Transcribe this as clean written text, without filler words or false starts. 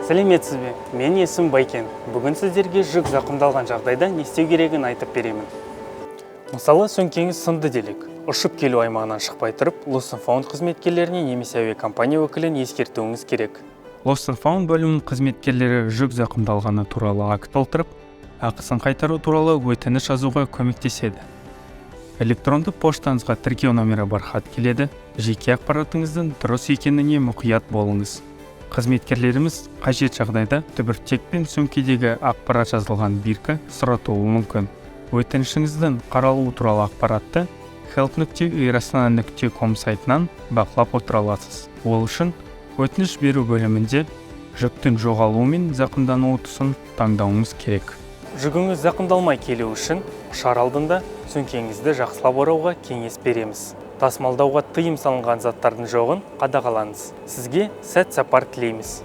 Сәлеметсіз бе? Мен есімім Байкен. Бүгін сіздерге жүк зақымдалған жағдайда не істеу керегін айтып беремін. Мысалы, сөмкеңіз сынды делік. Ұшып келу аймағынан шықпай тұрып, Lost and Found қызметкерлеріне немесе әуе компания өкілін ескертуіңіз керек. Lost and Found бөлімінің қызметкерлері жүк зақымдалғаны туралы акт толтырып, ақысын қайтару туралы өтініш жазуға көмектеседі. Электронды поштаңызға тіркеу номері бар хат келеді. Жеке ақпаратыңыздың дұрыс екеніне мұқият болыңыз. Қызметкерлеріміз қажет жағдайда түбіртек пен сөмкедегі ақпарат жазылған бирка сұратуы мүмкін. Өтінішіңіздің қаралуы туралы ақпаратты help.airastana.com сайтынан бақылап отыра аласыз. Ол үшін өтініш беру бөлімінде жүктің жоғалуы мен зақымдануы тұсын таңдауыңыз керек. Жүгіңіз зақымдалмай келу үшін ұшар алдында сөмкеңізді жақсылап орауға кеңес береміз. Тасымалдауға тыйым салынған заттардың жоғын қадағалаңыз. Сізге сәт сапар тілейміз.